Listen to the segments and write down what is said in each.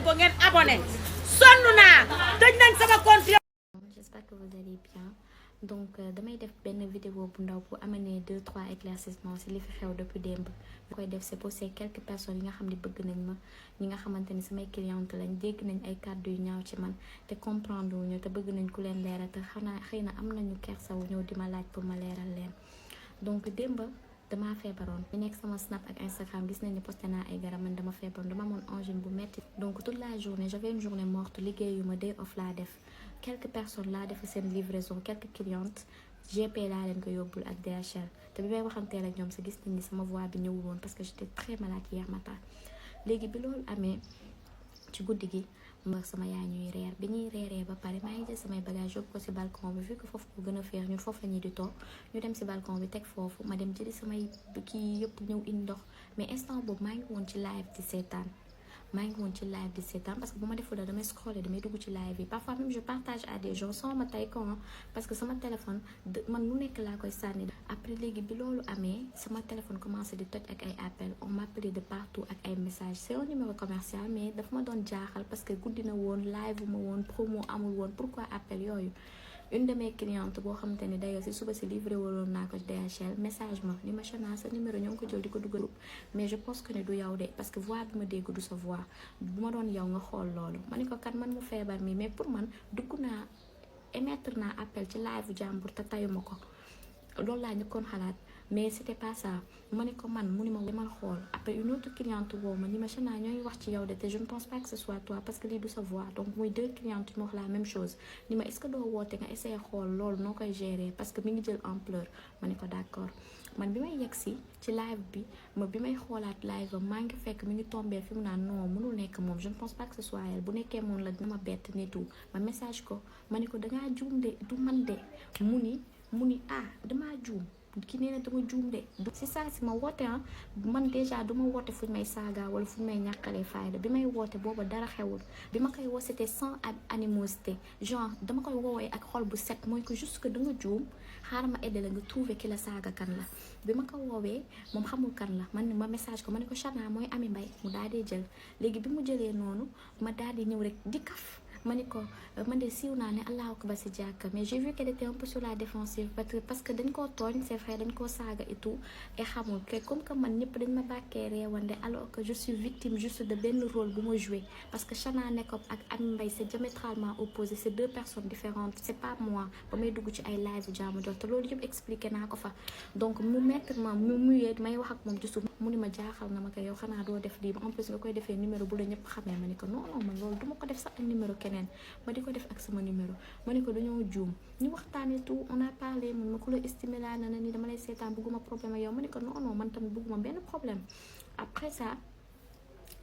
ko ngeen abonné sonn naa tëj nañ sama compte. J'espère que vous allez bien. Donc damay def benn vidéo bu ndaw pour amener 2-3 éclaircissements ci li fi xew depuis démb. li koy def c'est pour ces quelques personnes yi nga xam ne bëgg nañ ma ñi nga xamante ni samay clientes lañ dégg nañ ay kàddu yu ñaaw ci man te comprendre wuñu te bëgg nañ ku leen leeral te xanaa xëy na am nañu kersa wu ñëw di ma laaj pour ma leeral leen. Donc démb damaa feebaroon ñu nekk sama snap ak Instagram gis nañ ni posté naa ay garab man dama feebaroon dama amoon angine bu metti. Donc toute la journée j'avais une journée morte liggéeyuma day off laa def. Quelques personnes laa def seen livraison quelques clientes GP laa leen ko yóbbul ak DHL te bi may waxanteel ak ñoom sa gis nañ ni sama voix bi ñëwul woon parce que j'étais très malade hier matin. Léegi bi loolu amee ci guddi gi ma sama yaay ñuy reer bi ñuy reeree ba pare maa ngi jël samay bagages yóbbu ko ci balcon bi vu que foofu ko gën a féex ñun foofu la ñuy di toog ñu dem ci balcon bi teg foofu ma dem jëli samay kii yëpp ñëw indi ndox mais instant boobu maa ngi woon ci live di seetaan. maa ngi woon ci live di seetaan parce que bu ma deful damay scroller damay dugg ci live yi parfois même je partage à des gens sans ma tay ko parce que sama téléphone man lu nekk laa koy sànni. Après léegi bi loolu amee sama téléphone commencé di toj ak ay appels on m'appelait de partout ak ay messages c'est un numéro commercial mais daf ma doon jaaxal parce que guddi na woon live ma woon promo amul woon pourquoi appel yooyu. Une de mes clientes boo xamante ni d'ailleurs si suba si livré waloon naa ko DHL message ma ni ma Chana sa numéro ñoo ngi ko jël di ko dugal mais je pense que ne du yow de parce que voix bi ma dégg du sa voix bu ma doon yow nga xool loolu ma ni ko kat man mu feebar mi mais pour man dugg naa émettre naa appel ci live jàmbur te tayuma ko loolu laa njëkkoon xalaat mais c'était pas ça ma ni ko man mu ni ma demal xool après une autre cliente woo ma ni ma Chana ñooy wax ci yow de te je ne pense pas que ce soit toi parce que lii du sa voix donc muy deux clientes yu ma wax la même chose ni ma est-ce que doo woote nga essayer xool loolu noo koy gérer parce que mi ngi jël ampleur ma ni ko d'accord man bi may yegg si ci live bi bi may xoolaat live am maa ngi fekk mi ngi tombé fi mu naan non mënul nekk moom je ne pense pas que ce soit elle bu nekkee moom la dina ma bett ni tout ma message ko ma ni ko dangaa juum de du man de mu ni ah damaa juum ki nee na dama juum de si saa si ma woote man déjà duma woote fuñ may saaga wala fuñ may ñàkkalee fayda bi may woote booba dara xewul bi ma koy woo c'était sans animosité genre dama koy woowee ak xol bu set mooy que juste que danga juum xaaral ma aidé la nga trouver ki la saaga kan la bi ma ko woowee moom xamul kan la man ma message ko ma ne ko Chana mooy Ami Mbaye mu daal di jël léegi bi mu jëlee noonu ma daal di ñëw rek di kaf ma ni ko man de siiw naa ne allahu akbar si jàkka mais j'ai vu qu'elle était un peu sur la défensive parce que dañ koo tooñ c'est vrai dañ koo saaga et tout et xamul que comme que man ñëpp dañ ma bàkkee reewande alors que je suis victime juste de benn rôle bu ma joué parce que Chana Nekop ak Ami Mbaye c'est diamétralement opposé c'est deux personnes différentes c'est pas moi ba may dugg ci ay live jaamu jox te loolu yëpp expliqué naa ko fa donc mu mettre ma mu muyee may wax ak moom ci suuf mu ni ma jaaxal na ma ko yow xanaa doo def lii en plus nga koy defee numéro bu la ñëpp xamee ma ni ko non man loolu duma ko def sax numéro keneen ma di ko def ak sama numéro ma ni ko dañoo juum ñu waxtaanee tout on a parlé mun ma ku la estimé laa na ni dama lay seetaan bëgguma problème ak yow ma ni ko non man tamit bëgguma benn problème après ça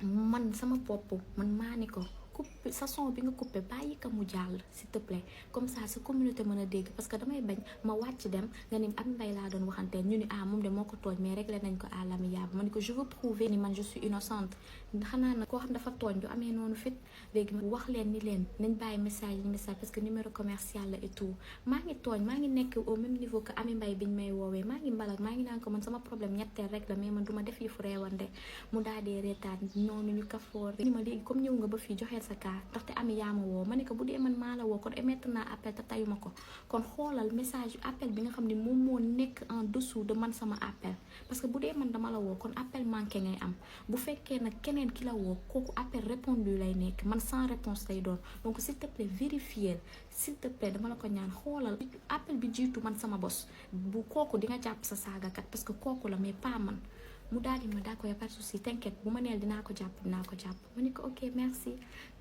man sama bopp man maa ni ko coupe sa son bi nga coupé bàyyi ka mu jàll s'il te plaît comme ça sa communauté mën a dégg parce que damay bañ ma wàcc dem nga ni Ami Mbaye laa doon waxanteel ñu ni moom de moo ko tooñ mais réglé nañ ko à l'amiable ma ni ko je veux prouver ni man je suis innocente xanaa nag koo xam dafa tooñ du amee noonu fit léegi wax leen ni leen nañ bàyyi message parce que numéro commercial la et tout maa ngi tooñ maa ngi nekk au même niveau que Ami Mbaye biñ may woowee maa ngi mbalak maa ngi naan ko man sama problème ñetteel rek la mais man duma def yëfu reewande mu daal di reetaan noonu ñu kafoor ni ma léegi comme ñëw nga ba fii joxeel sa cas ndaxte Ami yaa ma woo ma ne ko bu dee man maa la woo kon émettre naa appel te tayuma ko kon xoolal message appel bi nga xam ne moom moo nekk en dessous de man sama appel parce que bu dee man dama la woo kon appel manqué ngay am bu fekkee nag keneen ki la woo kooku appel répondu lay nekk man sans réponse lay doon donc s'il te plaît vérifier s'il te plaît dama la ko ñaan xoolal appel bi jiitu man sama bos bu kooku di nga jàpp sa saagakat parce que kooku la mais pas man mu daal di ma d'accord y a pas de souci t'inquiète bu ma neel dinaa ko jàpp ma ni ko ok merci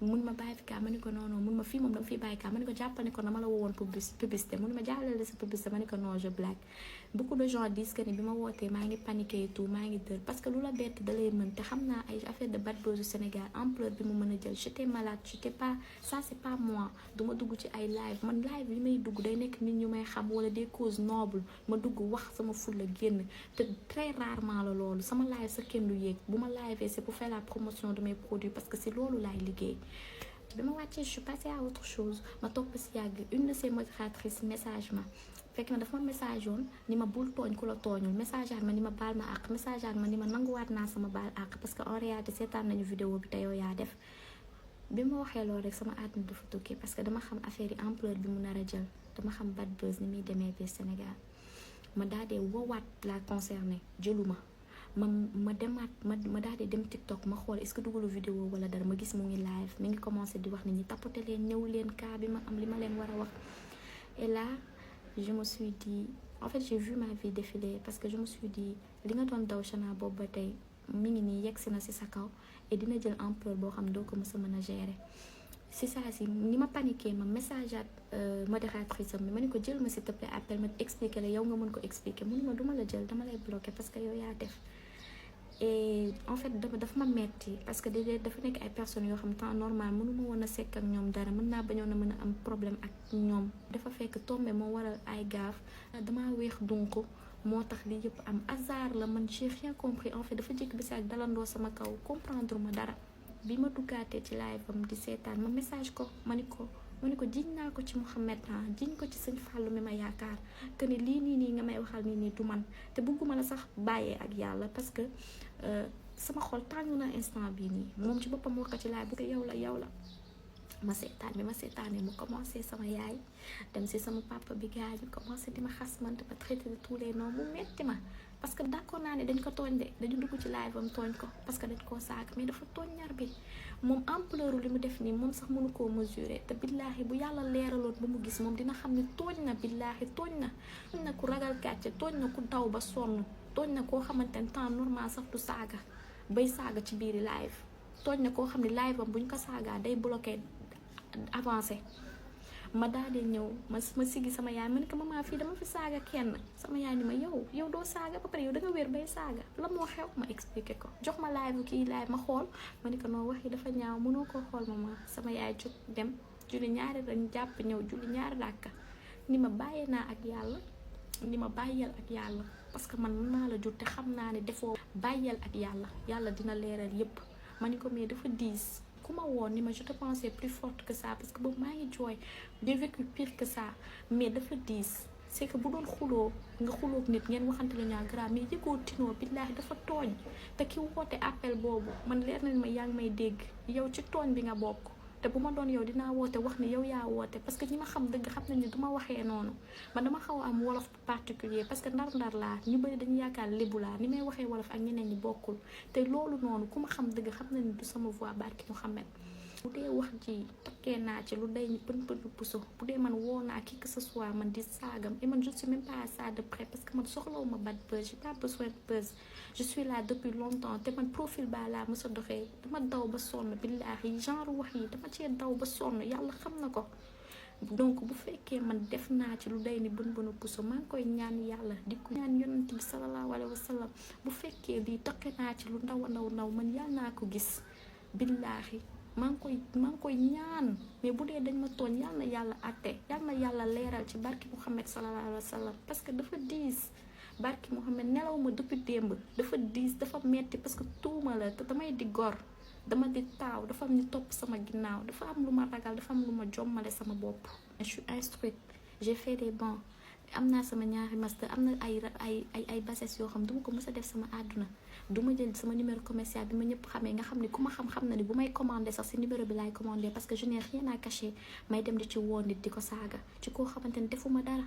mun ma bàyyi fi kaa ma ni ko non mun ma fii moom dama fiy bàyyi kaa ma ni ko jàppal ni ko dama la woowoon publicité mun ma jàllale sa publicité ma ni ko non je blague beaucoup de gens disent que ni bi ma wootee maa ngi paniqué et tout maa ngi dër parce que lu la bett da lay mën te xam naa ay affaire de bad buzz du Sénégal ampleur bi mu mën a jël j'étais malade j'étais pas ça c'est pas moi duma dugg ci ay live man live yi may dugg day nekk nit ñu may xam wala des causes nobles ma dugg wax sama fulla génn te très rarement la loolu sama live sa kenn du yéeg bu ma live c'est pour faire la promotion de mes produits parce que c'est loolu laay liggéey bi ma wàccee je suis passée à autre chose ma toog ba si yàgg une de ces modératrices message ma fekk na dafa ma message woon ni ma bul tooñ ku la tooñul message ma ni ma baal ma àq message ma ni ma nanguwaat naa sama baal àq parce que en réalité seetaan nañu vidéo bi te yow yaa def bi ma waxee loolu rek sama àdduna dafa tukki parce que dama xam affaire yi ampleur bi mu nar a jël, dama xam bad buzz ni muy demee biir Sénégal. ma daal di woowaat la concerné jëluma ma demaat ma daal di dem TikTok ma xool est-ce que dugalu vidéo wala dara, ma gis mu ngi live mi ngi commencé di wax nit ñi tapote leen ñëw leen cas bi ma am li ma leen war a wax. Et là je me suis dit, en fait j'ai vu ma vie défiler parce que je me suis dit li nga doon daw Chana boobu ba tey mi ngi nii yegg si na si sa kaw et dina jël ampleur boo xam doo ko mës a mën a gérer. si saa si ni ma paniqué ma message at modératrice am bi ma ni ko jël ma s'il te plaît appel ma expliqué la yow nga mën ko expliquer mu ni ma duma la jël dama lay bloqué parce que yow yaa def. Et en fait dafa ma metti parce que dafa nekk ay personnes yoo xam temps normal mënuma woon a sekk ak ñoom dara, mën naa bañoon a mën a am problème ak ñoom. dafa fekk tombé moo waral ay gaaf, damaa weex donc moo tax li yëpp am hasard la, man j'ai rien compris en fait. dafa jékki bi si ak dalandoo sama kaw comprendre ma dara. bi ma duggaatee ci live am di seetaan ma message ko ma ni ko jiñ naa ko ci Mouhamed jiñ ko ci sëñ Fallou mi ma yaakaar que ni lii nii nga may waxal nii du man, te bëgguma la sax bàyyee ak yàlla parce que sama xol tàng na instant bii nii. moom ci boppam wax ko ci live bu ko yow la ma seetaan bi ma seetaanee mu commencé sama yaay dem si sama papa bi gaañu commencé di ma xas man ba traité de tous les noms mu metti ma parce que d'accord naa ne dañ ko tooñ de, dañu dugg ci live am tooñ ko parce que dañ koo saaga, mais dafa tooñ ñaar bi moom ampleur li mu def nii moom sax mënu koo mesurer. te billaahi bu yàlla leeraloon ba mu gis moom dina xam ne tooñ na, billaahi tooñ na ku ragal gàcce, tooñ na ku daw ba sonn, tooñ na koo xamante ne temps normal sax du saaga bay saaga ci biiri live, tooñ na koo xam ne live am buñ ko saagaa day bloqué avancé. ma daal di ñëw ma sigi sama yaay ma ne ko maman fii dama fi saaga kenn. sama yaay ni ma yow doo saaga ba pare yow da nga wér bay saaga la moo xew. ma expliqué ko jox ma live kii live ma xool ma ne ko non wax yi dafa ñaaw mënoo koo xool maman. sama yaay jóg dem julli ñaari dañ jàpp ñëw julli ñaari ràkka ni ma bàyyee naa ak yàlla, ni ma bàyyeel ak yàlla parce que man maa la jur te xam naa ne defoo. bàyyeel ak yàlla dina leeral yépp. ma ni ko mais dafa diis. ku ma woon ni ma je te pensais plus forte que ça parce que boobu maa ngi jooy, j'ai vécu pire que ça, mais dafa diis. c'est que bu doon xuloo nga xuloog nit ngeen waxante la ñaa grave, mais yëgoo tinoo billaahi dafa tooñ. te ki woote appel boobu man leer na ma yaa ngi may dégg, yow ci tooñ bi nga bokk. te bu ma doon yow dinaa woote wax ni yow yaa woote parce que ñi ma xam dëgg xam nañ ne du ma waxee noonu. man dama xaw a am wolof particulier parce que ndar laa, ñu bëri dañu yaakaar lébu laa, ni may waxee wolof ak ñeneen ñi bokkul. te loolu noonu ku ma xam dëgg xam nañ ne du sama voix barki Mouhamed. bu dee wax ji takkee naa ci lu day ñu pën puso, bu dee man woo naa qui que ce soit man di saagam, et man je suis même pas à ça de près parce que man soxlawu ma bad buzz, j'ai pas besoin de buzz. je suis là depuis longtemps te man profil baa laa mës a doxee, dama daw ba sonn billaahi genre wax yi dama cee daw ba sonn, yàlla xam na ko. donc bu fekkee man def naa ci lu day ni bën puso, maa ngi koy ñaan yàlla di ko ñaan yonent bi sallallahu alayhi wa sallam. bu fekkee lii takke naa ci lu ndaw man yàlla naa ko gis billaahi. maa ngi koy ñaan, mais bu dee dañ ma tooñ yal na yàlla àtte, yal na yàlla leeral ci barki Mouhamed sallallahu alayhi wa sallam parce que dafa diis. barki Mouhamed nelaw ma depuis démb, dafa diis dafa metti parce que tuuma la te damay di gor, dama di taaw, dafa am ñu topp sama ginnaaw, dafa am lu ma ragal, dafa am lu ma jommale sama bopp. je suis instruite, j'ai fait des bancs, am naa sama ñaari master, am na ay bassesse yoo xam duma ko mës a def sama àdduna. duma jël sama numéro commercial bi ma ñëpp xamee, nga xam ne ku ma xam na ni bu may commandé sax si numéro bi laay commandé parce que je n'ai rien à cacher. may dem di ci woo nit di ko saaga ci koo xamante ne defuma dara,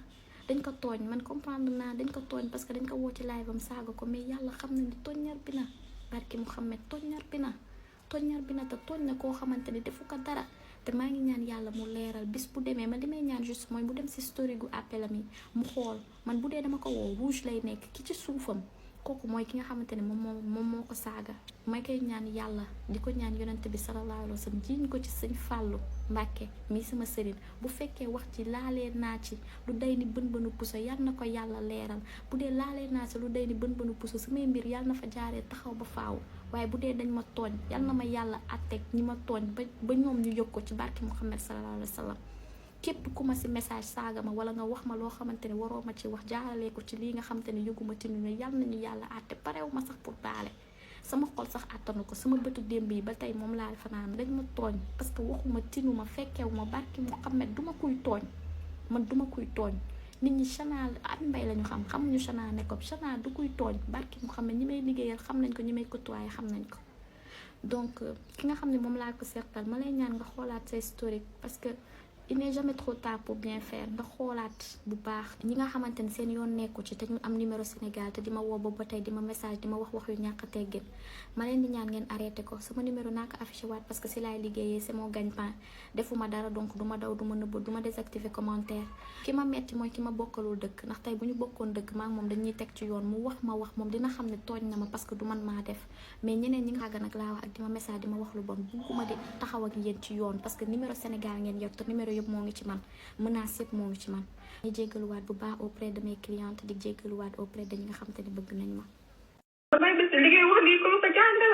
dañ ko tooñ. man comprendre naa dañ ko tooñ parce que dañ ko woo ci live am saaga ko, mais yàlla xam na ni tooññar bi na barki Mouhamed, tooññar bi na te tooñ na koo xamante ne defu ko dara. te maa ngi ñaan yàlla mu leeral bis bu demee man li may ñaan juste mooy mu dem si story gu appelam yi mu xool, man bu dee dama ko woo rouge lay nekk, ki ci suufam kooku mooy ki nga xamante ne moom moo ko saaga. may koy ñaan yàlla di ko ñaan yonent bi sallallahu alayhi wa sallam jiiñ ko ci sëñ Fàllu Mbàkke mii sama sëriñ. bu fekkee wax ci laalee naa ci lu day ni bën puso yal na ko yàlla leeral, bu dee laalee naa ci lu day ni bën puso samay mbir yal na fa jaaree taxaw ba faaw. waaye bu dee dañ ma tooñ yal na ma yàlla àtteeg ñi ma tooñ ba ñoom ñu yëg ko ci barki Muhammad sallallahu alayhi wa sallam. képp ku ma si message saaga ma wala nga wax ma loo xamante ne waroo ma ci wax jaaralee ko ci lii nga xamante ne yëguma tinu ne yal nañu yàlla àtte. parew ma sax pour baale, sama xol sax àttanu ko, sama bëtu démb yi ba tey moom laa fanaan. dañ ma tooñ parce que waxuma tinu ma fekkew ma barki Muhammad duma kuy tooñ, man duma kuy tooñ. nit ñi Chana Ami Mbaye lañu xamuñu Chana Nekop. Chana du kuy tooñ barki Muhammad, ñi may liggéeyal xam nañ ko, ñi may côtoyer xam nañ ko. donc ki nga xam ne moom laa ko seqal ma lay ñaan nga xoolaat sa historique parce que il n'est jamais trop tard pour bien faire nga xoolaat bu baax ñi nga xamante ne seen yoon nekku ci te ñu am numéro Sénégal te di ma woo ba tey di ma message di ma wax yu ñàkk a teggin ma leen di ñaan ngeen arrêté ko sama numéro naa ko affiché waat parce que si laay liggéeyee c'est mon gagne-pain defuma dara donc duma daw duma nëbb duma désactiver commentaire ki ma metti mooy ki ma bokkalul dëkk ndax tey bu ñu bokkoon dëkk maa ngi moom dañuy teg ci yoon mu wax moom dina xam ne tooñ na ma parce que du man maa def mais ñeneen ñi nga xàgg nag laa wax ak di ma message di ma wax lu bon bugguma di taxaw ak yéen ci yoon parce que numéro Sénégal ngeen yor te numéro yëpp moo ngi ci man menace yëpp moo ngi ci man ñu jéggaluwaat bu baax auprès de mes clientes di jéggaluwaat auprès de ñi nga xam te ne bëgg nañ ma damay bis liggéey wax lii comme sa jàngal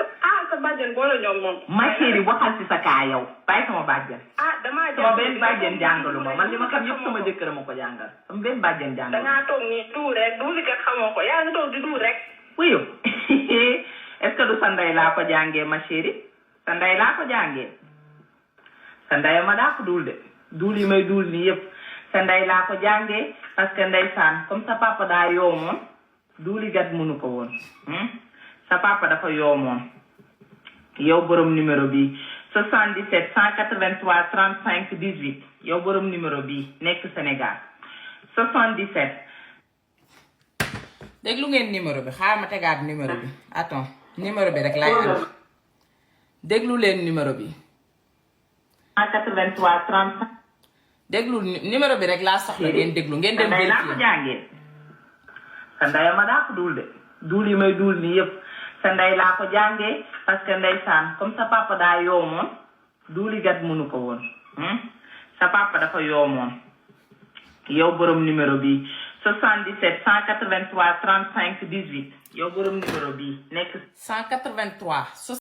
sa bàjjen boole ñoom moom ma chérie waxal ci sa kaa yow bàyyi sama bàjjen damaa sama benn bàjjen jàngalu ma man li ma xam yëpp sama jëkkër ma ko jàngal sama benn bàjjen jàngalu dangaa toog nii duur rek duur li kat xamoo ko yaa ngi toog di duur rek wuyu est-ce que du sa ndey laa ko jàngee ma chérie sa ndey laa ko jàngee sa ndey ma daa ko duul de duul yi may duul nii yëpp sa ndey laa ko jàngee parce que ndeysaan comme sa papa daa yow moom duuli gat mënu ko woon sa papa dafa yow moom yow borom numéro bi 77 183 35 18 yow borom numéro bi nekk Sénégal 77 déglu ngeen numéro bi xaar ma tegaat numéro bi attends numéro bi rek laay am déglu leen numéro bi 183 35 déglu numéro bi rek laa soxla ngeen déglu ngeen dem vérifier laa ko jàngee sa ndey ma daa ko duul de duul yi may duul nii yëpp sa ndey laa ko jàngee parce que ndeysaan comme sa papa daa yow moom duuli gat mënu ko woon sa papa dafa yow moom yow borom numéro bi 77 183 35 18 yow borom numéro bi nekk 183